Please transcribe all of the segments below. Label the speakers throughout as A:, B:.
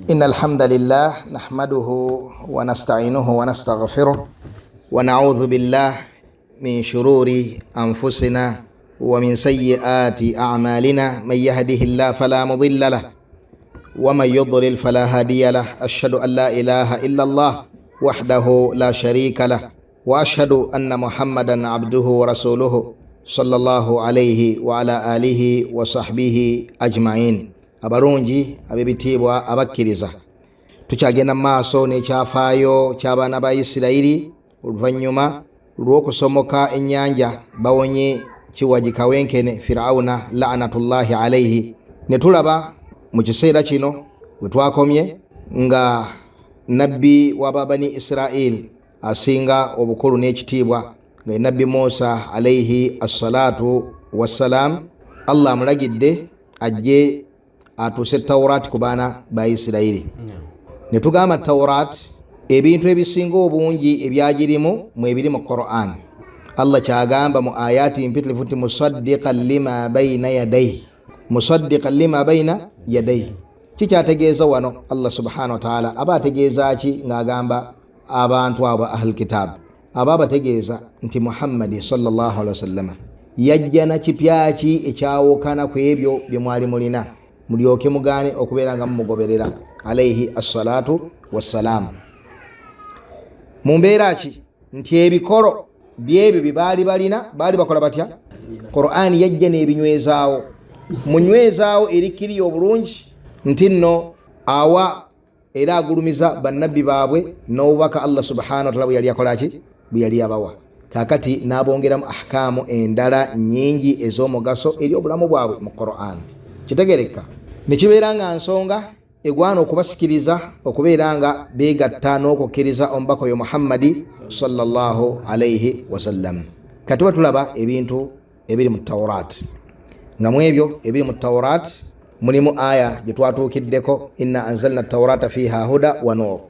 A: إن الحمد لله نحمده ونستعينه ونستغفره ونعوذ بالله من شرور أنفسنا ومن سيئات أعمالنا، من يهده الله فلا مضل له ومن يضلل فلا هادي له. أشهد أن لا إله إلا الله وحده لا شريك له، وأشهد أن محمدا عبده ورسوله صلى الله عليه وعلى آله وصحبه أجمعين. Abalungi ab'ebitiibwa abakkiriza, tukyagenda mu maaso n'ekyafaayo ky'abaana ba Isirayiri oluvannyuma lw'okusomoka ennyanja bawonye kiwagi kawenkene Firawuna la'anatullahi alaihi. Ne tulaba mu kiseera kino we twakomye nga nabbi w'ababani Isirairi asinga obukulu n'ekitiibwa nga nabbi Musa alaihi assalatu wassalam, Allah amulagidde ajje atuuse Tawurati ku baana ba Isirayiri. Ne tugamba Tawurati ebintu ebisinga obungi ebyagirimu mwebiri mu Quran. Allah kyagamba mu ayati mpitirivu nti musaddiqan lima baina yadaihi, musaddiqan lima baina yadaihi. Kikyategeeza wano Allah subhanahu wataala aba ategeeza ki ng'agamba abantu abo ahlul kitab? Aba abategeeza nti Muhammadi sallallahu alaihi wasallama yajja na kipya ki ekyawukana ku ebyo bye mwali mulina, mulyoke mugaane okubeera nga mumugoberera alaihi assalatu wassalaamu. Mu mbeera ki nti ebikolo byebyo bye baali balina baali bakola batya? Qur'ani yajja n'ebinywezaawo, munywezaawo erikkiriya obulungi nti nno awa era agulumiza bannabbi baabwe n'obubaka Allah subhanahu wataala bwe yali akolaki, bwe yali abawa. Kakati n'abongeramu ahkaamu endala nyingi ez'omugaso eri obulamu bwabwe mu Qur'an. Kitegereka nekibeera nga nsonga egwana okubasikiriza okubeera nga begatta n'okukkiriza omubaka oyo Muhammadi sallallahu alaihi wasallam. Kati tulaba ebintu ebiri mu Tawrat, nga mu ebyo ebiri mu Tawrat mulimu aya gye twatuukiddeko, inna anzalna taurata fiha huda wa nur.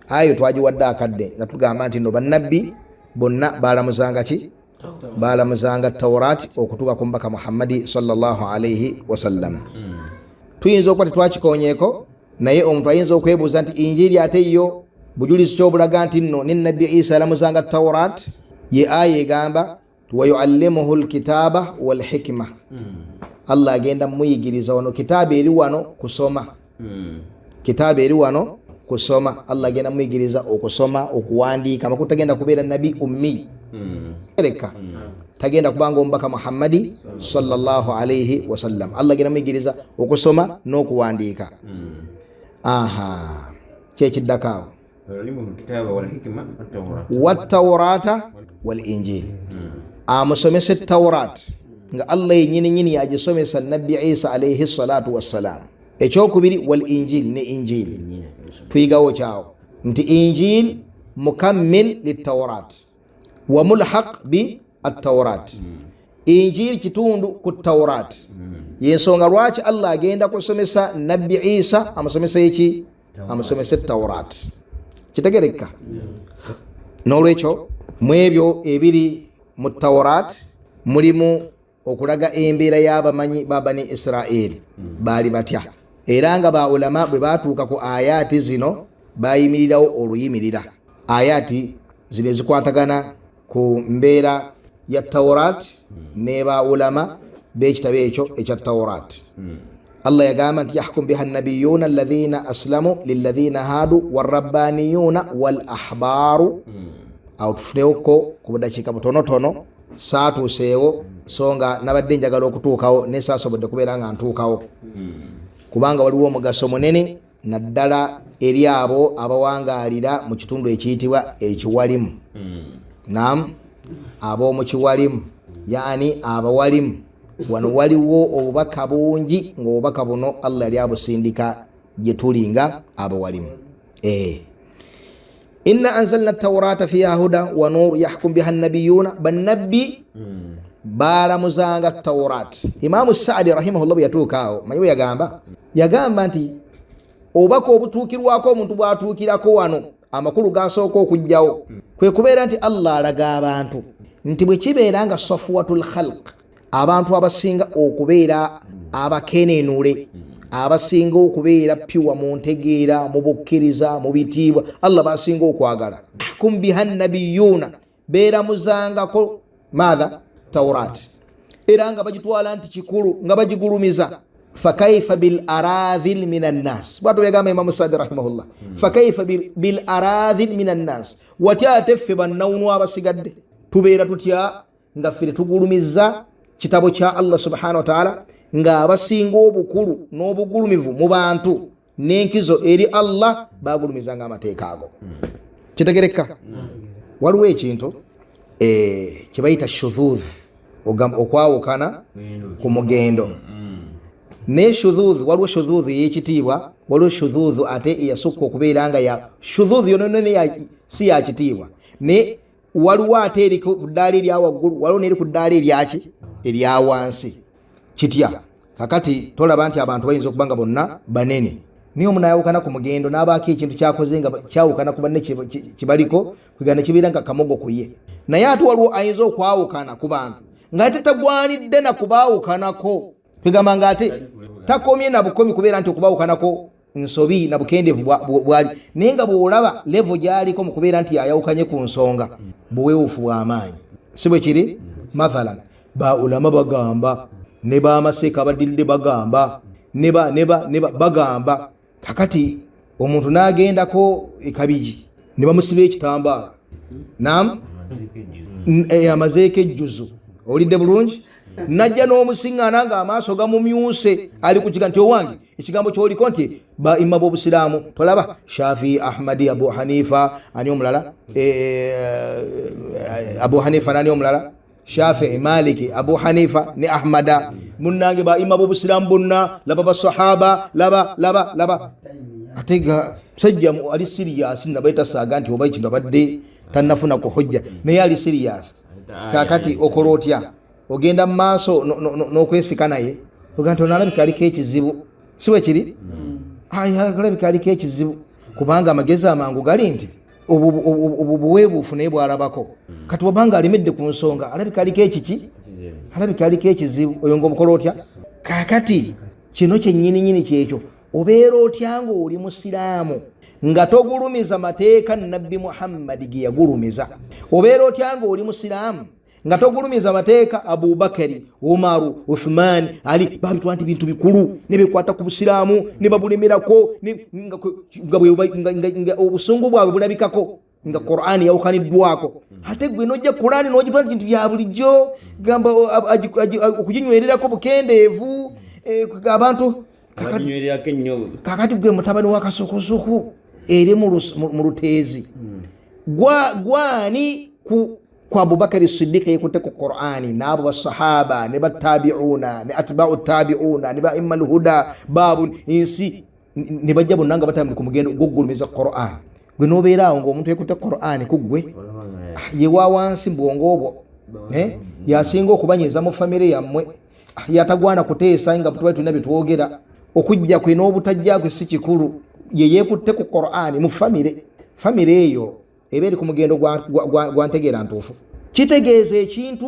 A: Aya twagiwadde akadde nga tugamba nti no bannabbi bonna balamuzanga ki? Balamuzanga Tawrat okutuuka ku mubaka Muhammadi sallallahu alaihi wasallam. Tuyinza okuba tetwakikonyeeko, naye omuntu ayinza okwebuuza nti injiri ate yo bujulizi kyobulaga nti nno ne nabbi Isa alamuzanga Tawrat? Ye aya egamba wayuallimuhu lkitaaba walhikima. Allah agenda muyigiriza wano kitaaba eri wano kusoma, kitaaba eri wano kusoma. Allah agenda muyigiriza okusoma, okuwandiika. Amakulu tagenda kubeera nabi ummi reka, tagenda kubanga omubaka Muhammadi sallallahu alaihi wasallam. Allah agenda muyigiriza okusoma n'okuwandiika. Aha, kyekiddako awo wattaurata wal injil, amusomese Taurat nga Allah yenyini nyini yagisomesa nabbi Isa alaihi salatu wassalam. Ekyokubiri wal injil, ne injil tuyigawo kyawo nti injil mukammil litaurat wa mulhaq bi attaurat. Injil kitundu ku Taurat. Yensonga lwaki Allah agenda kusomesa nabbi Isa, amusomesa eki? Amusomese Taurat. Kitegereka. N'olwekyo mu ebyo ebiri mu Taurat mulimu okulaga embeera y'abamanyi ba bani Isiraeri baali batya, era nga ba ulama bwe batuuka ku ayaati zino bayimirirawo oluyimirira. Ayaati zino ezikwatagana ku mbeera ya Taurat ne ba ulama b'ekitabo ekyo ekya Taurat. Allah yagamba nti yahkum biha nabiyuna alladhina aslamu lilladhina hadu warabbaniyuna wal ahbaru. Awo tufunewoko ku budakiika butonotono, saatuuseewo so nga nabadde njagala okutuukawo naye saasobodde kubeera nga ntuukawo, kubanga waliwo omugaso munene naddala eri abo abawangaalira mu kitundu ekiyitibwa ekiwalimu. Nam ab'omu kiwalimu, yaani abawalimu. Wano waliwo obubaka bungi ng'obubaka buno Allah yali abusindika gye tuli nga abawalimu. Inna anzalna taurata fiha huda wa nur yahkum biha nabiyuna, bannabbi balamuzanga Taurat. Imamu Saadi rahimahullah bwe yatuuka awo, manyi bwe yagamba? Yagamba nti obubaka obutuukirwako omuntu bwatuukirako wano, amakulu gasooka okujjawo kwe kubeera nti Allah alaga abantu nti bwe kibeera nga safuwatul khalq, abantu abasinga okubeera abakenenule, Abasinga okubeera pure mu ntegeera, mu bukkiriza, mu bitiibwa, Allah basinga okwagala. Kum biha nabiyuuna, beeramuzangako maatha Taurati, era nga bagitwala nti kikulu, nga bagigulumiza. Fakaifa bil aradhil min annas, bwatyo yagamba Imamu Sadi rahimahullah. Fakaifa bil aradhil min annas, watya ate ffe bannawunu abasigadde tubeera tutya nga ffe tetugulumiza kitabo kya Allah subhanahu wataala, ng'abasinga obukulu n'obugulumivu mu bantu n'enkizo eri Allah bagulumizanga amateeka ago. Kitegereka? Waliwo ekintu kyebayita shudhudh, okwawukana ku mugendo. Naye shudhudh, waliwo shudhudh ey'ekitiibwa, waliwo shudhudh ate eyasukka okubeera nga ya shudhudh yononone si ya kitiibwa. Naye waliwo ate eri ku ddaala erya waggulu, waliwo neri ku ddaala eryaki erya wansi. Kitya? Kakati tolaba nti abantu bayinza okuba nga bonna banene, naye omu nayawukana ku mugendo n'abaako ekintu kyakoze nga kyawukana ku banne kibaliko, kwegana kibeera nga kamogo ku ye. Naye ate waliwo ayinza okwawukana ku bantu nga ate tagwanidde na kubaawukanako, kwegamba nga ate takomye na bukomi kubeera nti okubawukanako nsobi na bukendeevu bwali, naye nga bw'olaba levo gy'aliko mu kubeera nti yayawukanye ku nsonga, buweewufu bw'amaanyi. Si bwe kiri? Mathalan, ba ulama bagamba, ne bamaseeka abaddiridde bagamba, ne ba bagamba. Kakati omuntu n'agendako ekabigi ne bamusiba ekitambaala, nam amazeeko ejjuzu, owulidde bulungi, najja n'omusiŋŋaana ng'amaaso gamumyuse, ali ku kiga nti owange ekigambo kyoliko nti baima b'obusiraamu tolaba Shafi, Ahmadi, Abu Hanifa, ani omulala? Abu Hanifa nani omulala? Shafii, Maliki, Abu Hanifa ne Ahmada. Munnange baima b'obusiraamu bonna, laba basahaba, laba laba laba. Ate ga musajja ali siriyasi, nabaita saaga nti oba ekintu abadde tannafuna ku hujja, naye ali siriyasi. Kakati okola otya? Ogenda mu maaso n'okwesika naye, oga nti ono alabika aliko ekizibu. Si bwe kiri? Alabika aliko ekizibu, kubanga amagezi amangu gali nti obwo buweebuufu naye bwalabako. Kati wabanga alemedde ku nsonga, alabika aliko ekiki, alabika aliko ekizibu. Oyo ngaomukola otya? Kakati kino kyennyininyini kyekyo, obeera otya ng'oli musiraamu nga togulumiza mateeka Nabbi Muhammadi ge yagulumiza? Obeera otya ng'oli musiraamu nga togulumiza mateeka Abubakari, Umaru, Uthmani, Ali babitwala nti bintu bikulu ne bikwata ku busiraamu ne babulemerako, nga obusungu bwabwe bulabikako nga Qurani yawukaniddwako? Ate gwe nojja Qurani nogitwala nti bintu bya bulijjo, gamba okuginywererako bukendeevu, abantu
B: baginywererako ennyo.
A: Kakati gwe mutabani wa kasukusuku eri mu luteezi, gwani ku Abubakari Siddiq yekutte ku Qurani n'abo basahaba ne batabiuna ne atbau tabiuna ne baima lhuda baabu ensi ne bajja bonna nga batambula ku mugendo gwokugulumiza Qurani, gwe nobeeraawo ngaomuntu yekutte Qurani ku ggwe ye wa wansi mu bwongo obwo, yasinga okubanyiza mu famire yammwe, yatagwana kuteesa nga tuba tulina byetwogera. Okujja kwe n'obutajja kwe si kikulu, ye yeekutte ku Qurani mu famire. Famire eyo eba eri ku mugendo gwa ntegeera ntuufu. Kitegeeza ekintu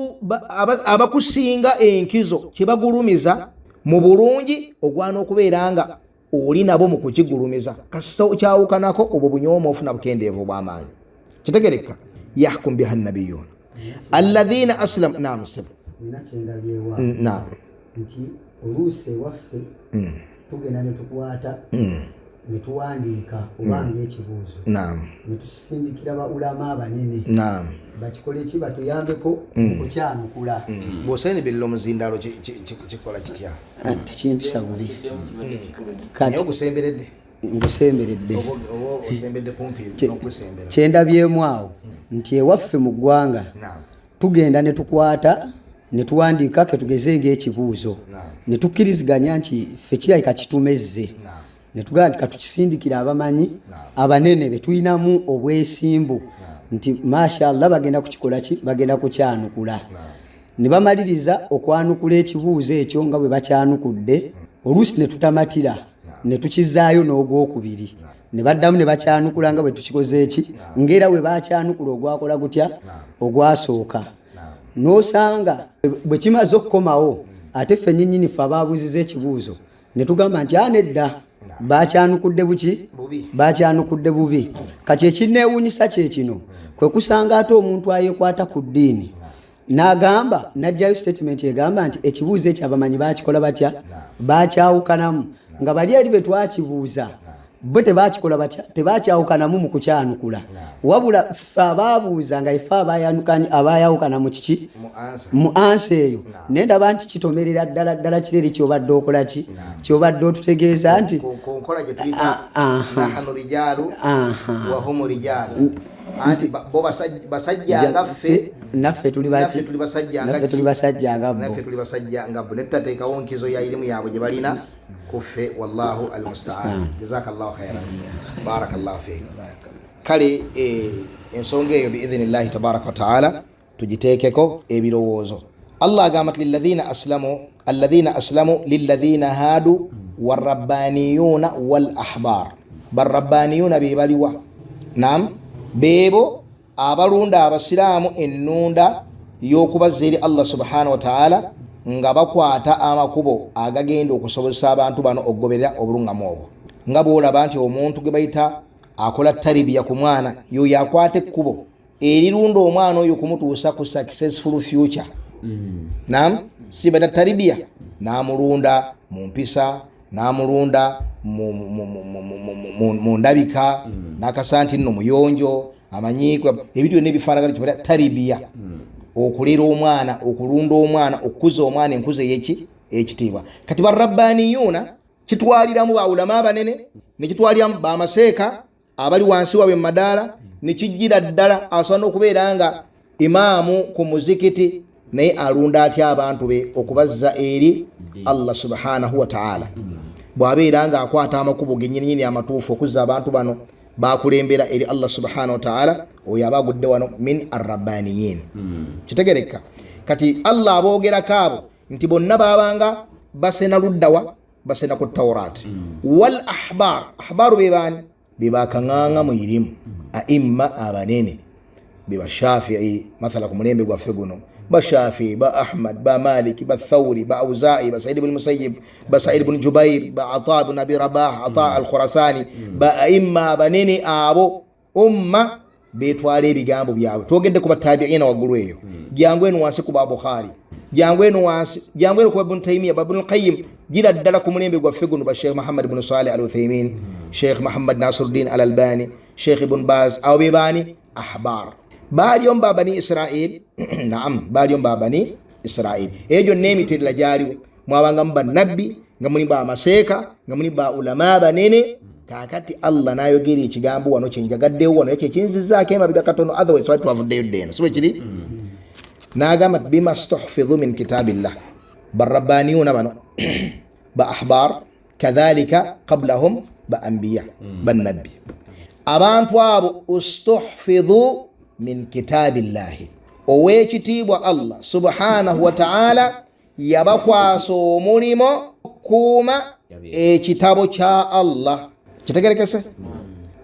A: abakusinga enkizo kyebagulumiza mu bulungi, ogwana okubeera nga oli nabo mu kukigulumiza. Kasita kyawukanako, obwo bunyooma ofuna bukendeevu bw'amaanyi. Kitegereka? Yahkum biha nabiyun alladhina aslam. Nam sib.
C: Nina kyendabyewa
A: Nam.
C: nti oluusi ewaffe tugenda ne tukwata ne tuwandiika oba ng'ekibuuzo ne tusindikira ba ulama abanene bakikole ki, batuyambeko mu kukyanukula.
A: Bw'osaini omuzindaalo kikola kitya?
C: Tekimpisa bubi.
A: Naye
C: Kati
A: ogusemberedde?
C: Ngusemberedde.
A: Oba osembedde kumpi n'okusembera.
C: Kyendabyemu awo nti ewaffe mu ggwanga tugenda ne tukwata ne tuwandiika ketugeze ng'ekibuuzo ne tukkiriziganya nti ffe kirabika kitumezze, ne tugamba nti katukisindikire abamanyi abanene be tulinamu obwesimbu nti mashallah bagenda kukikola ki, bagenda kukyanukula. Ne bamaliriza okwanukula ekibuuzo ekyo nga bwe bakyanukudde, oluusi ne tutamatira ne tukizaayo n'ogwokubiri, ne baddamu ne bakyanukula nga bwe tukikoze eki, ng'era bwe bakyanukula ogwakola gutya ogwasooka. N'osanga bwe kimaze okukomawo, ate ffe nnyinnyini ffe abaabuuziza ekibuuzo Ne tugamba nti anedda bakyanukudde buki, bakyanukudde bubi. Kati ekinneewuunyisa kye kino, kwe kusanga ate omuntu ayekwata ku ddiini n'agamba, n'aggyayo statement egamba nti ekibuuzo ekyo abamanyi bakikola batya, bakyawukanamu, nga bali eri be twakibuuza bo tebakikola batya, tebakyawukanamu mu kukyanukula, wabula ffe abaabuuza nga ife abayawukana mu kiki, mu ansa eyo. Naye ndaba nti kitomerera ddala ddala kiri eri kyobadde okola ki, kyobadde otutegeeza nti
A: ku nkola gye tuyita nahanu rijaalu wa humu rijaalu, anti bo basajja nga ffe,
C: naffe tuli baki,
A: naffe tuli basajja nga
C: naffe tuli basajja nga bo,
A: naffe tuli basajja nga bo, ne tutateekawo nkizo ya irimu yaabwe gye balina ku ffe. Wallahu almustaan. Jazakallahu khairan, barakallahu fik. Kale ensonga eyo biidhinillahi tabaraka wataala tugiteekeko ebirowoozo. Allah agamba nti lilladhina aslamu, alladhina aslamu lilladhina hadu warabbaniyuna wal ahbar. Barabbaniyuna be baliwa? Nam, beebo abalunda abasiraamu ennunda y'okubazza eri Allah subhanahu wataala, nga bakwata amakubo agagenda okusobozesa abantu bano okugoberera obulungamu obwo. Nga bwolaba nti omuntu gwe bayita akola taribiya ku mwana, yoyo akwata ekkubo erirunda omwana oyo kumutuusa ku successful future. Nam, si bata taribiya, n'amulunda mu mpisa, n'amulunda mu ndabika, n'akasa nti nno muyonjo, amanyi ebintu byonna ebifaanagana, kibata taribiya, okulera omwana, okulunda omwana, okukuza omwana enkuza eyeki ekitiibwa. Kati barabbaniyuuna kitwaliramu baulama abanene, nekitwaliramu bamaseeka abali wansi wabwe mu madaala, nekijjira ddala asobola n'okubeera nga imaamu ku muzikiti, naye alunda atya abantu be okubazza eri Allah subhanahu wataala. Bw'abeera nga akwata amakubo gennyininyini amatuufu okuzza abantu bano bakulembera eri Allah subhanahu wataala, oyo aba agudde wano min arrabbaniyin. Kitegereka kati Allah aboogerako abo nti bonna babanga basena luddawa, basena ku Taurat. Wal ahbar, ahbaru be baani? Be bakaŋŋaŋa mu irimu, aimma abanene be Bashafii mathala ku mulembe gwaffe guno, Bashafii, ba Ahmad, ba Maliki, ba Thauri, ba Auzai, ba Said bn Musayib, ba Said bn Jubair, ba Ata bn Abi Rabah, Ata al Khurasani, ba aimma abanene abo umma betwala ebigambo byabwe. Twogedde ku batabiina waggulu eyo, jangu eno wansi ku ba Bukhari, jangu eno wansi, jangu eno ku ba Ibn Taymiya, ba Ibn Qayyim, gira ddala ku mulembe gwaffe guno, ba Sheikh Muhammad ibn Salih al Uthaymin, Sheikh Muhammad Nasiruddin al Albani, Sheikh Ibn Baz. Abo be baani? Ahbar. Baaliyo mu ba Bani Israil? Naam, baaliyo mu ba Bani Israil. Eyo gyonna emitendera gyaliwo, mwabangamu bannabbi, nga muli bamaseeka, nga muli ba ulama banene. Kaakati Allah n'ayogera ekigambo wano kyenjagaddewo wano, ekyo ekinzizaako emabega katono, otherwise twali twavuddeyo dda eno, si bwe kiri? N'agamba nti bima stuhfidhu min kitabillah, barabbaniyuna bano ba ahbar, kadhalika qablahum ba anbiya, bannabbi, abantu abo ustuhfidhu min kitabillahi, ow'ekitiibwa Allah subhanahu wataala yabakwasa omulimo kuuma ekitabo kya Allah. Kitegerekese?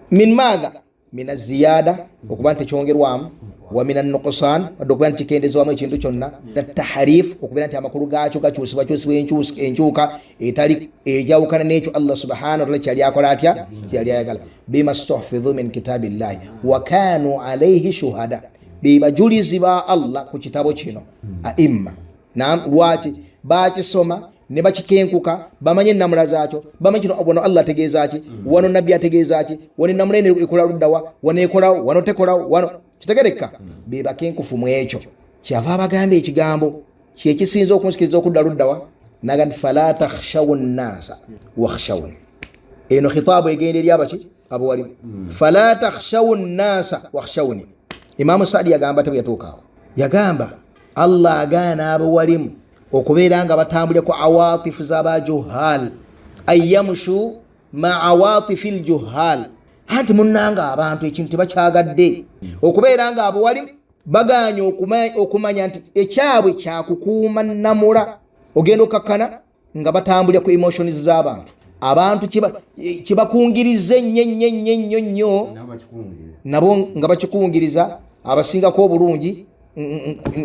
A: Min maatha? Min aziyada, okuba nti tekyongerwamu, wa min anukusan, wadde okubeera nti kikendezebwamu ekintu kyonna, taharif, okubeera nti amakulu gaakyo gakyusibwa kyusibwa enkyuka etali ejawukana n'ekyo Allah subhanahu wataala kyeyali akola atya, kyeyali ayagala. Bima stuhfidhu min kitabillahi wa kanu alaihi shuhada, be bajulizi ba Allah ku kitabo kino, aimma. Naam, lwaki bakisoma ne bakikenkuka, bamanye ennamula zaakyo, bamanye kino wano Allah ategeeza ki, wano nabbi ategeeza ki, wano ennamula eno ekola luddawa, wano ekolawo, wano tekolawo, wano kitegereka. Be bakenkufu mu ekyo. Kyava abagamba ekigambo kyekisinza okunsikiriza okudda luddawa, naga nti fala takhshawu nnasa wakhshawuni. Eno khitaabu egenda eri abaki abawalimu. Fala takhshawu nnasa wakhshawuni. Imaamu Saadi yagamba te bwe yatuuka awo, yagamba Allah agaana abawalimu okubeera nga batambulira ku awatifu z'abajuhal, ayamshu ma awatifi ljuhal. Anti munnanga abantu ekintu tebakyagadde okubeera nga abawalimu baganye okumanya nti ekyabwe kyakukuuma nnamula, ogenda okakkana nga batambulira ku emotions z'abantu. Abantu kibakungiriza ennyo ennyo ennyo ennyo nnyo, nabo nga bakikungiriza. Abasingako obulungi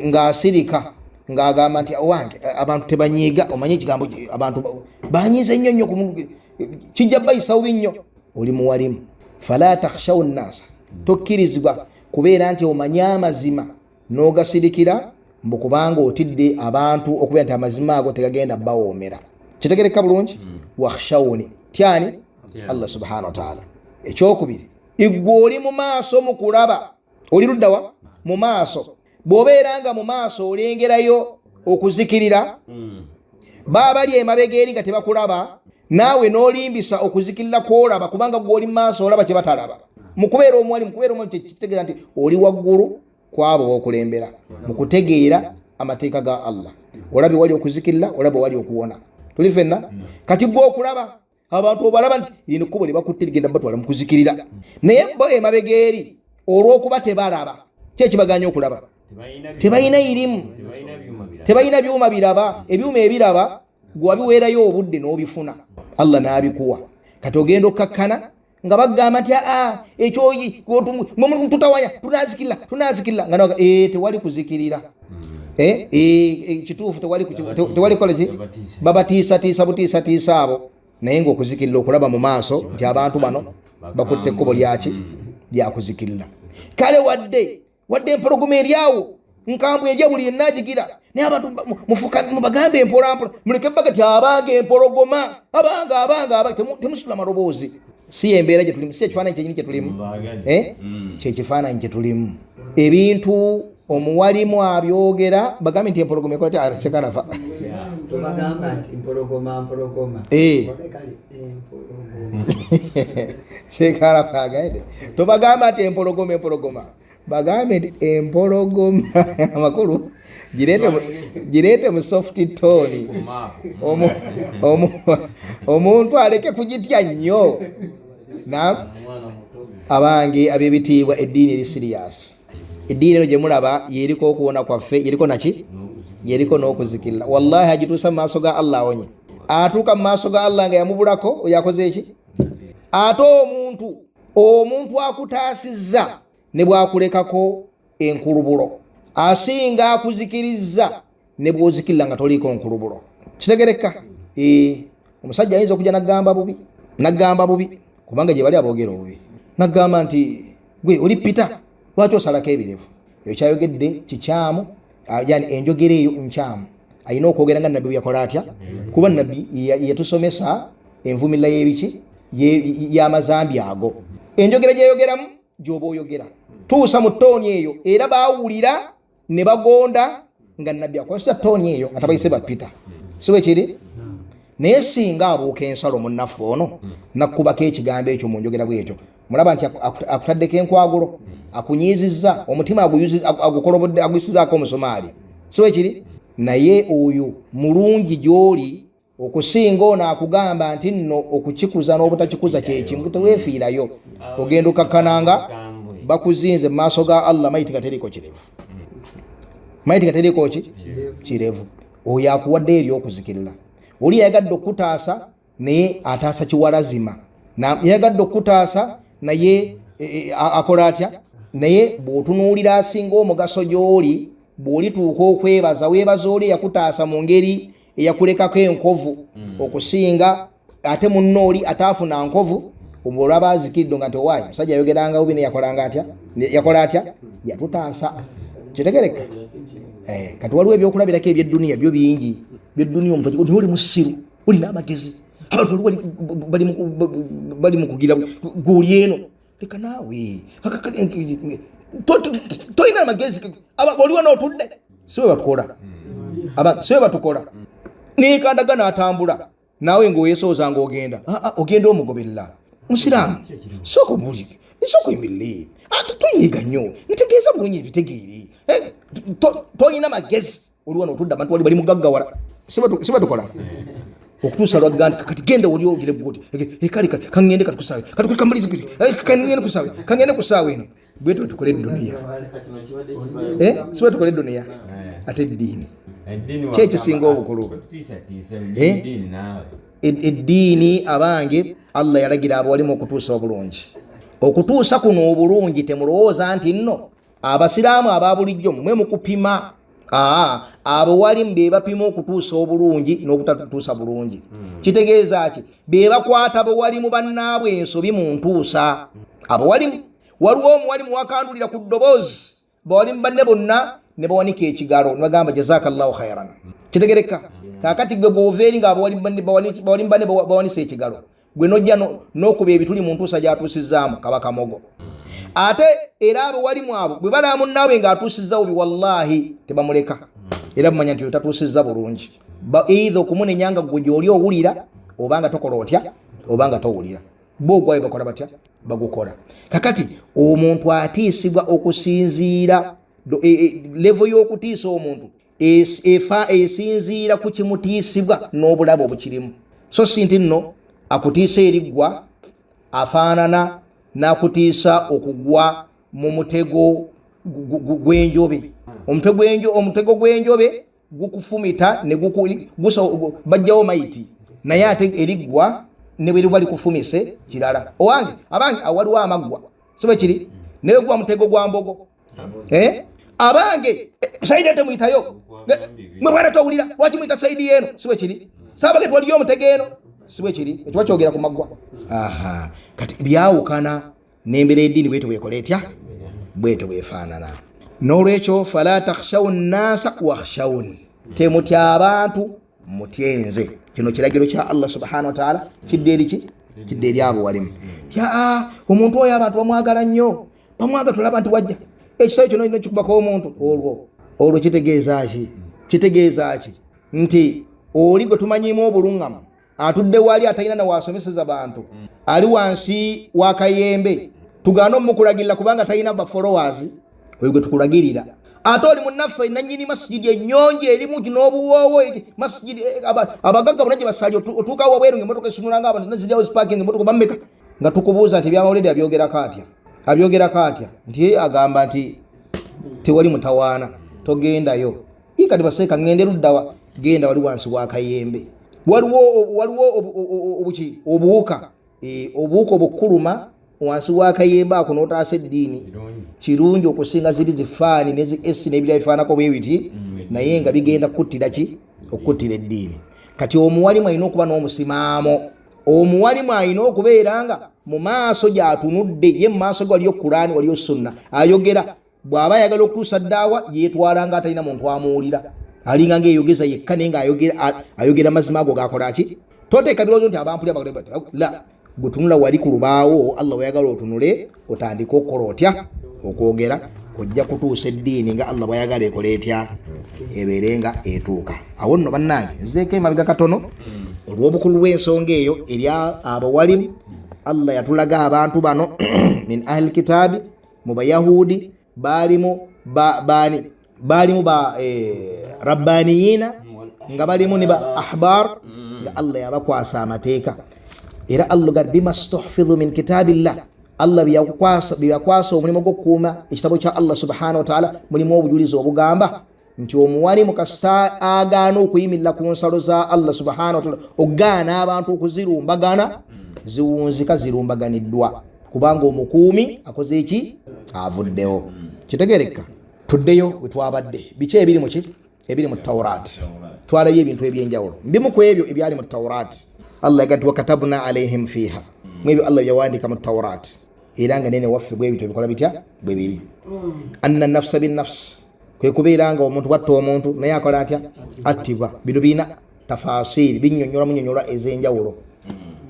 A: ng'asirika ng'agamba nti owange abantu tebanyiiga, omanye ekigambo abantu Banyize nnyo nnyo, kijja bayisawo nnyo. Oli muwalimu. Fala takhshaw nnasa, tokkirizibwa kubeera nti omanye amazima n'ogasirikira mbu kubanga otidde abantu okubeera nti amazima ago tegagenda bawoomera. Kitegereka bulungi? Wakhshawni, tyani Allah subhanahu wa ta'ala. Ekyokubiri, igwe oli mu maaso mu kulaba, oli luddawa? Mu maaso. Bw'obeera nga mu maaso olengerayo okuzikirira, baba bali emabega eri nga tebakulaba, naawe n'olimbisa okuzikirira kwolaba, kubanga gw'oli mu maaso olaba kye batalaba. Mukubeera omuwalimu, kubeera omuwalimu kitegeeza nti oli waggulu kwabo b'okulembera mu kutegeera amateeka ga Allah. Olaba wali okuzikirira, olaba wali okuwona. Tuli ffenna? Kati gwe okulaba abantu obalaba nti lino ekkubo lye bakutte ligenda batwala mu kuzikirira, naye bo emabega eri olw'okuba tebalaba, ki ekibaganya okulaba? Tebalina irimu, tebalina byuma biraba. Ebyuma ebiraba gwe wabiweerayo obudde n'obifuna, Allah n'abikuwa. Kati ogenda okkakkana nga bagamba nti aa ekyo tutawanya, tunazikirira, tunazikirira, nga naga tewali kuzikirira. Kituufu, tewali kukola ki, babatiisatiisa butiisatiisa abo, naye ngaokuzikirira okulaba mu maaso nti abantu bano bakutte ekkubo lyaki lyakuzikirira. Kale wadde empologoma eri awo nkambwe ejja buli yenna agigira, naye abantu mubagambe empolampola, muleke baga ti abange empologoma, abange abange abange, temusitula maloboozi. Si embeera gye tulimu, si ekifaananyi kyenyini kye tulimu, kyekifaananyi kye tulimu. Ebintu omuwalimu abyogera, bagambe nti empologoma ekola tya? Sekarafa.
C: Tobagamba nti mpologoma mpologoma. Kale, empologoma.
A: Sekarafa agambe tobagamba nti empologoma empologoma, bagambe nti empologoma. Amakulu gireete mu soft tone, omuntu aleke kugitya nnyo. Na abange ab'ebitiibwa, eddiini eri serious. Eddiini eno gye mulaba yeriko okuwona kwaffe, yeriko naki, yeriko n'okuzikirira. Wallahi agituusa mu maaso ga Allah awonye. Atuuka mu maaso ga Allah nga yamubulako, oyo akoze eki? Ate omuntu akutaasizza ne bwakulekako enkulubulo, asinga akuzikirizza ne bw'ozikirira nga toliiko nkulubulo. Kitegereka? Omusajja ayinza okujja n'agamba bubi, n'agamba bubi, kubanga gye bali aboogera obubi, n'agamba nti gwe oli Pita, lwaki osalako ebirevu? Eyo kyayogedde kikyamu, yani enjogera eyo nkyamu. Alina okwogera nga nabbi bwe yakola atya, kuba nabbi yatusomesa envumirira y'ebiki y'amazambi ago. Enjogera gyeyogeramu gy'oba oyogera tuusa mu tooni eyo, era baawulira ne bagonda nga nabbi akozesa tooni eyo nga tabayise ba Pita, si bwe kiri? Naye singa abuuka ensalo munnaffe ono nakkubako ekigambo ekyo mu njogera bwekyo, mulaba nti akutaddeko enkwagulo, akunyiizizza omutima, agukolobodde, aguyisizaako omusomaali, si bwe kiri? Naye oyo mulungi gy'oli okusinga ono akugamba nti nno okukikuza n'obutakikuza kyekimu, teweefiirayo, ogenda okakkananga bakuzinze mu maaso ga Allah, mayiti nga teriiko kirevu, mayiti nga teriiko ki kirevu. Oyo akuwadde eri okuzikirira. Oli yayagadde okutaasa naye ataasa kiwalazima, yayagadde okutaasa naye akola atya? Naye bw'otunuulira asinga omugaso gy'oli, bw'olituuka okwebaza, weebaza oli eyakutaasa mu ngeri eyakulekako enkovu okusinga ate munno oli ataafuna nkovu. Olaba azikiridde nga nti owaayi musajja yayogeranga bubi, naye yakolanga atya? Yakola atya? Yatutaasa. Kitegereka? Kati waliwo ebyokulabirako ebyedduniya byo bingi. Byedduniya omuntu nti oli musiru, olina amagezi, abantu bali mu kugira gwoli eno, leka naawe tolina amagezi, oliwo n'otudde. Si bwe batukola, si bwe batukola. Nekandaga n'atambula naawe ng'oyesooza ng'ogenda, ogenda omugoberera. Musiraamu, sooka obuulire, sooka oyimirire, tonyiiga nnyo, ntegeeza bulungi ebitegeere. Tolina magezi, oliwo n'otudde, abantu wali bali mugaggawala. Si bwe tukola okutuusa lwagga nti kati genda oli ogire bwoti, kale kaŋŋende kati kusaawe, kati kamalize, kaŋŋende kusaawe, kaŋŋende kusaawe eno. Bwe tukole eduniya, si bwe tukole eduniya, ate eddiini ki ekisinga obukulu? Eddiini abange, Allah yalagira abawalimu okutuusa obulungi. Okutuusa kuno obulungi, temulowooza nti nno abasiraamu aba bulijjo mmwe mukupima. Abo walimu be bapima okutuusa obulungi n'obutatuusa bulungi. Kitegeeza ki? Be bakwata bo walimu bannaabwe ensobi mu ntuusa. Abo walimu waliwo omuwalimu wakandulira ku ddoboozi, bawalimu banne bonna ne bawanika ekigalo ne bagamba jazakallahu khairan. Kitegereka? Kaakati gwe bw'ova eri ng'abawalimu banne bawanise ekigalo, gwe nojja n'okuba ebituli mu ntuusa gy'atuusizzaamu kaba kamogo. Ate era abo walimu abo bwe balaba munnaabwe ng'atuusizza bubi, wallahi tebamuleka, era bamanya nti tatuusizza bulungi. Either okumunenya nga gwe gy'oli owulira oba nga tokola otya oba nga towulira, bo ogwayo bakola batya? Bagukola. Kakati omuntu atiisibwa okusinziira level y'okutiisa omuntu esinziira ku kimutiisibwa n'obulabe obukirimu. So si nti nno akutiisa eriggwa afaanana n'akutiisa okugwa mu mutego gw'enjobe. Omutego gw'enjobe gukufumita ne bajjawo mayiti, naye ate eriggwa ne bwe liba likufumise kirala. Owange abange awaliwo amaggwa, si bwe kiri? Naye gwa mutego gwa mbogo. Abange saidi temuyitayo, mwe bwana towulira, lwaki muyita saidi eno? Si bwe kiri? Saabage twaliyo omutego eno, si bwe kiri? Ekyo bakyogera ku maggwa. Aha, kati byawukana n'embeera y'eddiini bwetyo bwekola etya, bwetyo bwefaanana. N'olwekyo fala takhshawu nnasa wakhshawuni, temutya abantu mutyenze. Kino kiragiro kya Allah subhanahu wa ta'ala, kidde eri ki? Kidde eri abo walimu. Tya omuntu oyo abantu bamwagala nnyo, bamwagala, tulaba nti wajja ekisawo kino olina kikubako omuntu olwo kitegeeza ki? Kitegeeza ki? Nti oli gwe tumanyiimu obuluŋŋamu atudde wali atalina na wasomeseza bantu, ali wansi wa kayembe, tugaana omukulagirira kubanga talina ba followers, oyo gwe tukulagirira. Ate oli munnaffe nannyini masijidi ennyonjo erimu n'obuwoowo, masijidi abagagga bonna gye basali, otuuka wabweru ng'emmotoka esunula ng'abantu neziryawo zipakinze emmotoka bammeka, nga tukubuuza nti ebyamawulire abyogerako atya? Abyogerako atya? Nti agamba nti tewali mutawaana, togendayo. Kati baseeka ŋŋende luddawa? Genda wali wansi wa kayembe, waliwo obuki obuwuka, obuwuka obukuluma wansi wa kayembe ako n'otaasa eddiini. Kirungi okusinga ziri zifaani ne zi esi n'ebirala bifaanako bwe biti, naye nga bigenda kukuttira ki? Okukuttira eddiini. Kati omuwalimu alina okuba n'omusimaamo. Omuwalimu alina okubeera nga mu maaso gy'atunudde, ye mu maaso ge waliyo Kulaani, waliyo sunna, ayogera. Bw'aba ayagala okutuusa ddaawa yeetwala nga atalina muntu amuwulira, alinga ng'eyogeza yekka, naye ng'ayogera mazima ago gakola ki? Toteeka birowoozo nti abampulira la, gwe tunula wali ku lubaawo Allah wayagala otunule, otandike okukola otya? Okwogera. Ojja kutuusa eddiini nga Allah bwayagala ekole etya? Ebeere nga etuuka. Awo nno bannange nzeeko emabega katono olw'obukulu bw'ensonga eyo eri abawalimu. Allah yatulaga abantu bano min ahli kitaabi, mu bayahudi baalimu baani? Baalimu ba rabbaniyina, nga balimu ne ba ahbar, nga Allah yabakwasa amateeka. Era Allah ga bima stuhfidhu min kitabillah, Allah byeyakwasa omulimu gw'okukuuma ekitabo kya Allah subhanahu wa ta'ala, mulimu obujulizi obugamba nti omuwalimu kasita agaana okuyimirira ku nsalo za Allah subhanahu wa ta'ala, okugaana abantu okuzirumbagana, ziwunzika zirumbaganiddwa, kubanga omukuumi akoze eki? Avuddewo. Kitegereka? Tuddeyo we twabadde. Biki ebiri mu ki? Ebiri mu Tawraat. Twalabye ebintu ebyenjawulo. Mbimu ku ebyo ebyali mu Tawraat, Allah yaga nti wakatabna alaihim fiha, mu ebyo Allah byawandiika mu Tawraat, era nga nene waffe bwe bityo bikola bitya? Bwe biri. Anna nafsa binnafsi, kwe kubeera nga omuntu bwatta omuntu naye akola atya? Attibwa. Bino birina tafasiri, binnyonnyola munnyonnyola ez'enjawulo.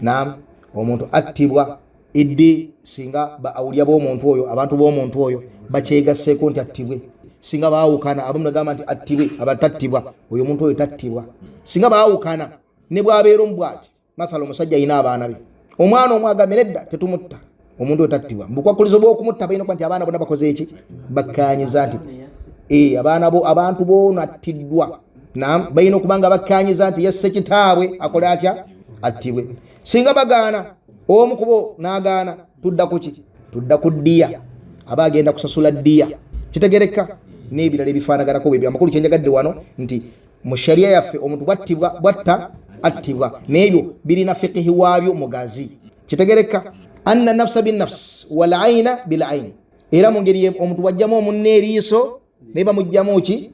A: Naam, omuntu attibwa iddi singa ba awulya b'omuntu oyo, abantu b'omuntu oyo bakyegasseeko nti attibwe. Singa baawukana, abamu bagamba nti attibwe, abatattibwa, oyo omuntu oyo tattibwa. Singa baawukana ne bw'abeera omu bw'ati, mathala omusajja alina abaana be, omwana omu agambye nedda tetumutta, omuntu oyo tattibwa. Mubukwakulizo bw'okumutta balina okuba nti abaana bonna bakoze eki? Bakkaanyiza nti abaana bo, abantu boono attiddwa. Naam, balina okuba nga bakkaanyiza nti yasse kitaabwe akole atya? Attibwe. Singa bagaana, omu kubo n'agaana, tudda ku ki? Tudda ku ddiya, aba agenda kusasula ddiya. Kitegereka? N'ebirala ebifaanaganako bwebyo. Amakulu kyenjagadde wano nti mu sharia yaffe omuntu bwattibwa, bwatta attibwa, n'ebyo birina fikihi waabyo mugazi. Kitegereka? Anna nafsa binnafsi wal aina bil ain, era mu ngeri omuntu bwajjamu omunne eriiso naye bamugjamu ki?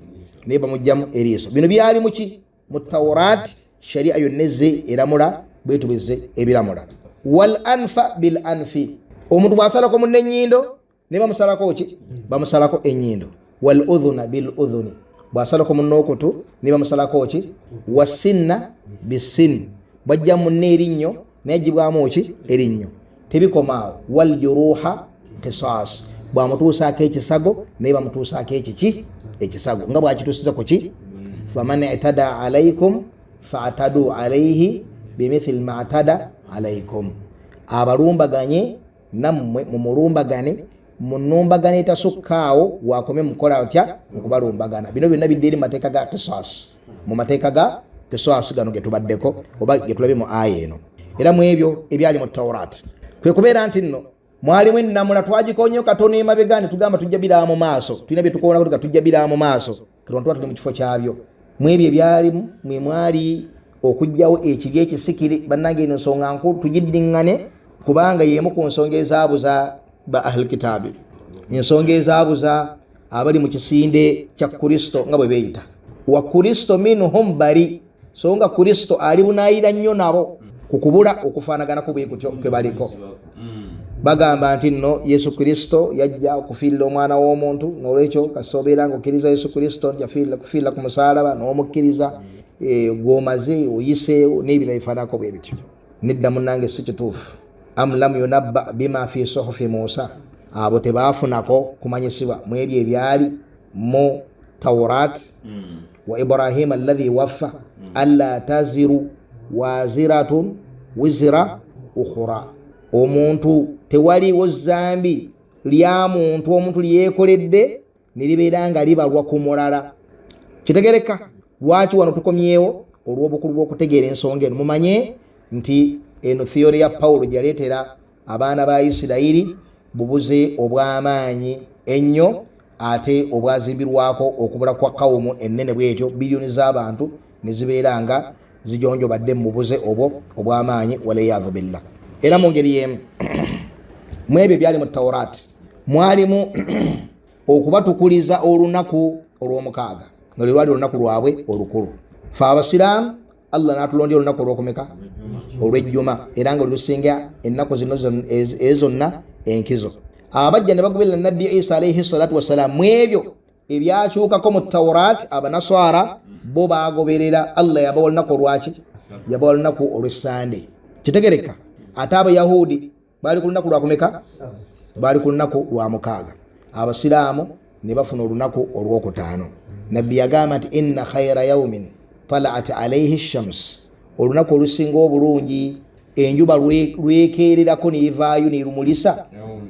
A: Naye bamugjamu eriiso. Bino byali muki? Mu Tawrat. Sharia yonna ezze eramula bwetubeze ebiramula. Wal anfa bil anfi, omuntu bw'asalako munne ennyindo ne bamusalako ki? Bamusalako ennyindo. Wal udhuna bil udhuni, bw'asalako munne okutu ne bamusalako ki? Wasinna bisin, bwajja munne erinnyo naye agibwamu ki? Erinnyo. Tebikomaawo. Wal juruha qisas, bwamutuusaako ekisago naye bamutuusaako ekiki? Ekisago, nga bwakituusiza ku ki? Faman itada alaikum faatadu alaihi bimithili ma atada alaikum, abalumbaganye nammwe mumulumbagane munumbagane etasukkaawo wakome mukola otya mukubalumbagana. Bino byonna bidde eri mu mateeka ga qisas, mu mateeka ga qisas gano getubaddeko oba getulabye mu aya eno. Era mu ebyo ebyali mu Taurat kwe kubeera nti nno mwalimu ennamula twagikonyeyo katono emabega ne tugamba tujja biraba mu maaso, tulina bye tukoonako nga tujja biraba mu maaso, katono tuba tuli mu kifo kyabyo. Mu ebyo ebyalimu mwe mwali okuggyawo ekibi ekisikire. Bannange eno nsonga nkulu, tugiddiŋŋane kubanga y'emu ku nsonga ezaabuza ba ahlul kitaabi, ensonga ezaabuza abali mu kisinde kya Kristo nga bwe beeyita. Wa Kristo minhum bari, so nga Kristo ali bunaayira nnyo nabo ku kubula okufaanaganako bwe kutyo kwe baliko. Bagamba nti nno Yesu Kristo yajja okufiirira omwana w'omuntu, n'olwekyo kasita obeera ng'okkiriza Yesu Kristo nti yafiirira ku musaalaba n'omukkiriza, gw'omaze oyiseewo n'ebirala bifaananako bwe bityo. Nedda munnange, si kituufu. Am lam yunabba bima fi suhufi Musa, abo tebaafunako kumanyisibwa mu ebyo ebyali mu Taurat. Wa Ibrahima alladhi waffa alla taziru waziratun wizira ukhura, omuntu tewaliwo zambi lya muntu omuntu lyekoledde ne libeera nga libalwa ku mulala. Kitegereka lwaki wano tukomyewo olw'obukulu bw'okutegeera ensonga eno. Mumanye nti eno theory ya Pawulo gye yaleetera abaana ba Isirayiri bubuze obw'amaanyi ennyo ate obwazimbirwako okubula kwa kawumu ennene bwetyo, biliyoni z'abantu ne zibeera nga zijonjobadde mu bubuze obwo obw'amaanyi, waliyadhu billah. Era mu ngeri y'emu mu ebyo byali mu Tawraati mwalimu okubatukuliza olunaku olw'omukaaga nga lwe lwali olunaku lwabwe olukulu. Fe abasiraamu Allah n'atulondera olunaku olw'okumeka? Olw'ejjuma, era nga lusinga ennaku zino ezonna enkizo. Abajja ne bagoberera Nabbi Isa alaihi salatu wassalam mu ebyo ebyakyukako mu Tawraat, abanaswara bo bagoberera Allah yabawa olunaku olwaki? Yabawa olunaku olw'Essande. Kitegereka. Ate abayahudi baali ku lunaku lwakumeka? Baali ku lunaku lwa mukaaga. Abasiraamu ne bafuna olunaku olwokutaano. Nabbi yagamba nti inna khaira yaumin talaat alaihi shams, olunaku olusinga obulungi enjuba lwekeererako nevaayo nerumulisa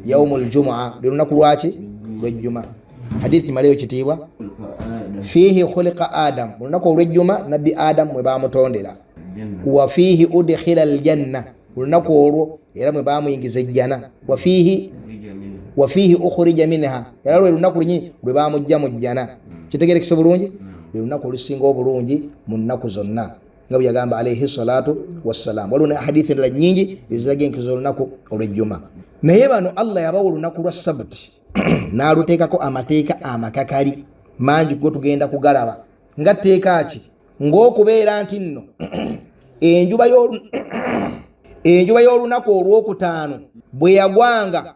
A: yaumu ljumua, lwe lunaku lwaki? Lwejjuma. Hadithi kimaleyo kitiibwa. Fiihi khuliqa Adam, olunaku olwejjuma Nabbi Adam mwe bamutondera. Wa fiihi udkhila aljanna, olunaku olwo era mwe bamuyingiza ejjana. Wa fiihi ukhrija minha, era lwe lunaku lunyini lwe bamujja mu jjana. Kitegerekese bulungi, lwe lunaku olusinga obulungi mu nnaku zonna nga bwe yagamba alaihi salatu wassalam. Waliwo ne hadithi endala nnyingi eziraga enkizo olunaku olw'ejjuma. Naye bano Allah yabawa olunaku lwa Sabuti n'aluteekako amateeka amakakali mangi go tugenda kugalaba. Nga tteeka ki? Ng'okubeera nti nno enjuba y'olunaku olwokutaano bwe yagwanga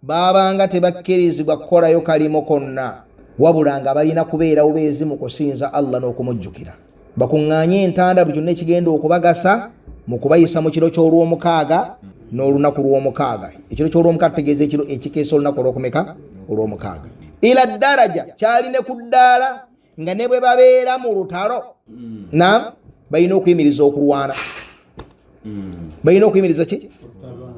A: baabanga tebakkirizibwa kukolayo kalimo konna, wabula nga balina kubeera bubeezi mu kusinza Allah n'okumujjukira. Bakuŋŋaanye entanda buli kyonna ekigenda okubagasa mu kubayisa mu kiro ky'olwomukaaga n'olunaku lw'omukaaga. Ekiro ky'olwomukaaga tutegeeza ekiro ekikeesa olunaku olwokumeka? Olwomukaaga. Ila daraja, kyali ne ku ddaala nga ne bwe babeera mu lutalo na balina okuyimiriza okulwana. Balina okuyimiriza ki?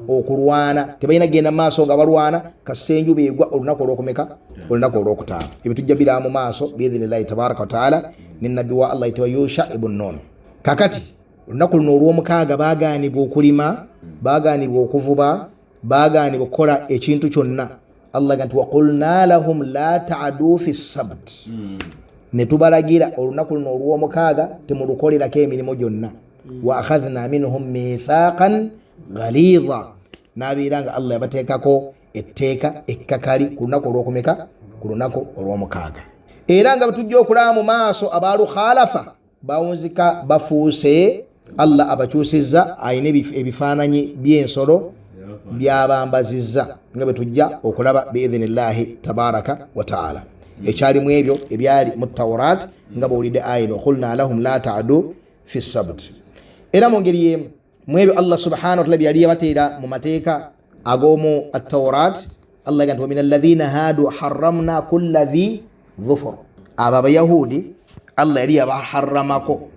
A: Okulwana. Tebalina kugenda mu maaso nga balwana kasita enjuba egwa olunaku olwokumeka? Olunaku olwokutaano. Ebyo tujja biraba mu maaso biidhinillahi tabaraka wataala ne nabbi wa Allah ayitibwa Yusha ibn Nun. Kakati olunaku luno olwomukaaga bagaanibwa okulima, bagaanibwa okuvuba, bagaanibwa okukola ekintu kyonna. Allah ga nti waqulna lahum la taadu fi sabt, ne tubalagira olunaku luno olwomukaaga temulukolerako emirimu gyonna. Wa akhadhna minhum mithaqan ghalidha, n'abeera nga Allah yabateekako etteeka ekkakali ku lunaku olwokumeka? Ku lunaku olwomukaaga. Era nga bwe tujja okulaba mu maaso, abalukhalafa bawunzika bafuuse, Allah abakyusizza, alina ebifaananyi by'ensolo byabambazizza, nga bwe tujja okulaba biidhinillahi tabaraka wa taala. Ekyalimu ebyo ebyali mu Taurat nga bwowulidde ayino, qulna lahum la tadu fi sabt. Era mu ngeri yemu mu ebyo Allah subhanahu wataala byeyali yabateera mu mateeka ag'omu Ataurat, Allah yaga nti wamin alladhina hadu haramna kulla dhi dhufur. Abo Abayahudi Allah yali yabaharamako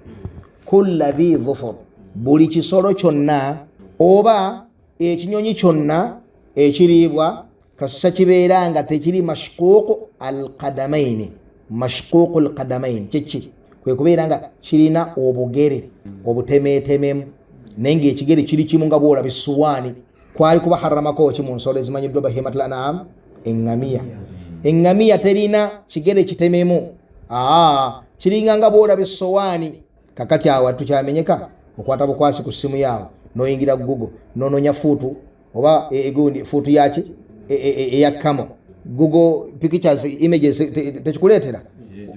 A: kulla dhi dhufur, buli kisolo kyonna oba ekinyonyi kyonna ekiriibwa, kasisa kibeera nga tekiri mashquuqu alqadamaini. Mashquuqu alqadamaini kyeki? Kwe kubeera nga kirina obugere obutemeetememu, naye ngaekigere kiri kimu nga bwolaba essuwaani. Kwali kubaharamako ki mu nsolo ezimanyiddwa bahimatul anam? Eŋŋamiya. Eŋŋamiya terina kigere kitememu, kiringa nga bwolaba essowaani. Kakati awo atukyamenyeka, okwata bukwasi ku ssimu yaawo noyingira Google nononya fuutu oba egundi fuutu yaki eya kamo, Google pictures images tekikuleetera,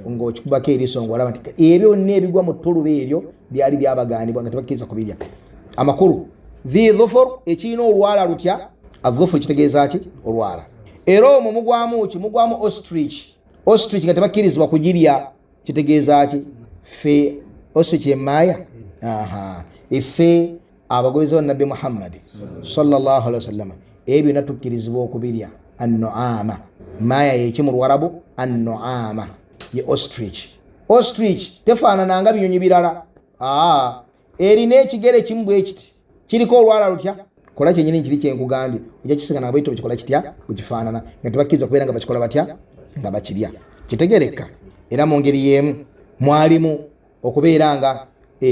A: ng'okikubako eriiso ng'olaba nti ebyo byonna ebigwa mu ttuluba eryo byali byabaganibwa nga tebakkiriza kubirya. Amakulu dhi dhufur, ekirina olwala lutya? Adhufur kitegeeza ki? Olwala. Era omwo mugwamu ki? Mugwamu ostrich. Ostrich nga tebakkirizibwa kugirya, kitegeeza ki? Ffe ostrich emaaya, iffe abagoberezi ba Nabbi Muhammadi sallallahu alaihi wasallama ebyo byonna tukkirizibwa okubirya. Annuama maaya yeki mu Luwarabu? Annuama ye ostrich. Ostrich tefaanananga binyonyi birala, erina ekigere kimu bwe kiti, kiriko olwala lutya? Kola kyenyini kiri kyenkugambye, ojja kisigana bwekito bwekikola kitya, bwekifaanana, nga tebakkiriza kubeera nga bakikola batya, nga bakirya. Kitegereka. Era mu ngeri y'emu mwalimu okubeera nga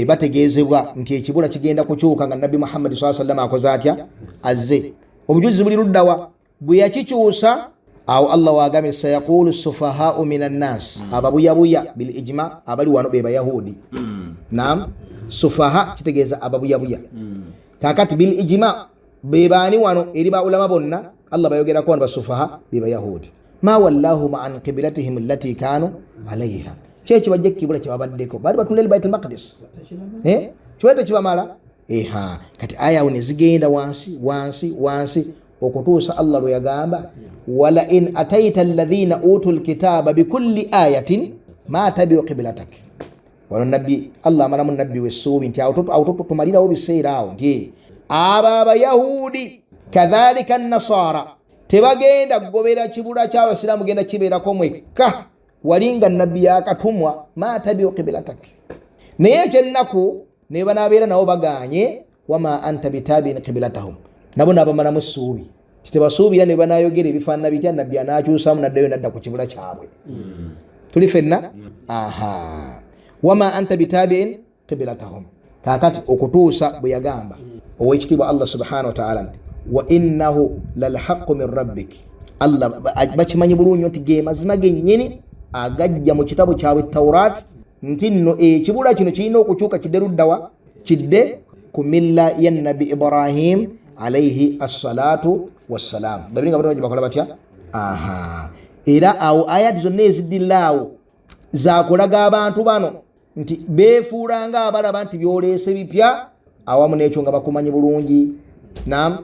A: bategeezebwa nti ekibula kigenda kukyuka nga Nabbi Muhammadi saa sallama akoze atya? Azze. Obujulizi buli luddawa bwe yakikyusa? Awo Allah wagambye sayaqulu sufahau min annas, ababuyabuya bil ijma abali wano be Bayahudi. Nam, sufaha kitegeeza ababuyabuya. Kakati bil ijma bebaani wano? Eri baulama bonna Allah bayogerako wano basufaha be Bayahudi. Ma wallahum an qiblatihim allati kanu alaiha, kyekyo bajja kukibula kyebabaddeko, baali batunda eri Bait Almaqdis, kibaite tekibamala. Eha, kati aya awo nezigenda wansi wansi wansi okutuusa Allah lwe yagamba wala in ataita alladhina utu lkitaba bikulli ayatin ma tabiu qiblatak. Wano nabbi Allah amalamu nabbi wessuubi nti awo tumalirawo biseera awo nti abo Abayahudi kadhalika Nasara tebagenda kugobera kibula ky'Abasiraamu, genda kibeerako mwekka wali nga nabbi yakatumwa, ma tabiu qiblatak. Naye ekyennaku ne banaabeera nabo baganye, wama anta bitabiin qiblatahum, nabo nabamalamu essuubi titebasuubira ne banayogera ebifaanana bitya, nabbi anaakyusamu naddayo nadda ku kibula kyabwe. Tuli fenna? Aha, wama anta bitabiin qiblatahum. Kakati okutuusa bwe yagamba owekitiibwa Allah subhanahu wataala nti wa innahu lalhaqu min rabbik. Allah bakimanyi bulungi nti ge mazima gennyini agajja mu kitabo kyabwe Taurat, nti nno ekibula kino kirina okukyuka kidde luddawa? Kidde ku milla ya Nabbi Ibrahim alaihi assalatu wassalam. Babiri nga batona bakola batya? Aha, era awo ayati zonna eziddirira awo zakulaga abantu bano nti beefuulanga abalaba nti byoleese bipya, awamu n'ekyo nga bakumanyi bulungi. Nam,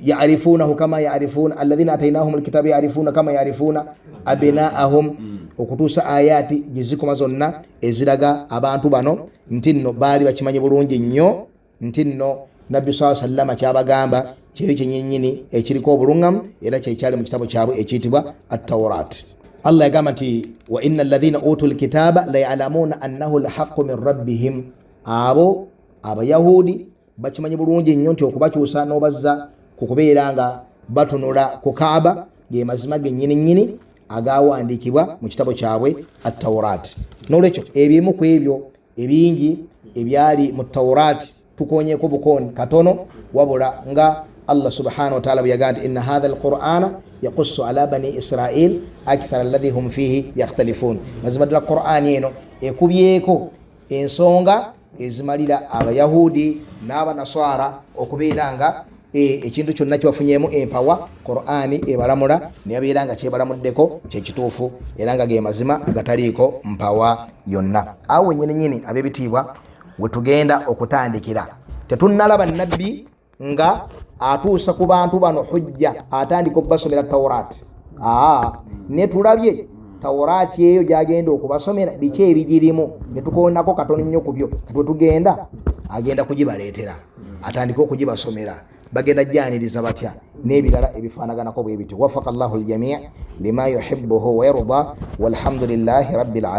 A: yarifunahu kama yarifuna alladhina atainahum alkitaba yarifuna kama yarifuna abinaahum, okutuusa ayati gyezikoma zonna eziraga abantu bano nti nno baali bakimanyi bulungi nnyo nti nno Nabbi saa sallama kyabagamba kyeyo kyenyinyini ekiriko obuluŋŋamu, era kyekyali mu kitabo kyabwe ekiyitibwa Attaurat. Allah yagamba nti wa inna alladhina utu lkitaba layalamuna annahu lhaqu min rabbihim. Abo Abayahudi bakimanyi bulungi nnyo nti okubakyusa n'obazza ku kubeera nga batunula ku Kaaba ge mazima gennyini nnyini agawandiikibwa mu kitabo kyabwe Attaurat. Nolwekyo ebimu ku ebyo ebingi ebyali mu Taurat tukonyeko bukooni katono, wabula nga Allah subhanahu wataala bwe yagamba nti inna hatha alqur'ana yakussu ala bani Israil akthara alladhi hum fihi yakhtalifun. Mazima ddala Qur'ani eno ekubyeko ensonga ezimalira Abayahudi n'Abanaswara okubeera nga Ekintu kyonna kyebafunyemu empawa, Qurani ebalamula nebabeera nga kyebalamuddeko kyekituufu, era nga ge mazima agataliiko mpawa yonna. Awo wenyini nyini, ab'ebitiibwa, wetugenda okutandikira. Tetunnalaba nabbi nga atuusa ku bantu bano hujja, atandika okubasomera Taurati. Aa, netulabye Taurati eyo gyagenda okubasomera, biki ebigirimu, netukonako katono nnyo ku byo. Kati wetugenda, agenda kugibaleetera, atandike okugibasomera, bagenda janiriza batya n'ebirala ebifaanaganako bwe bityo. Wafaka llahu ljamii lima yuhibuhu wayarda, walhamdulillahi rabbil alamin.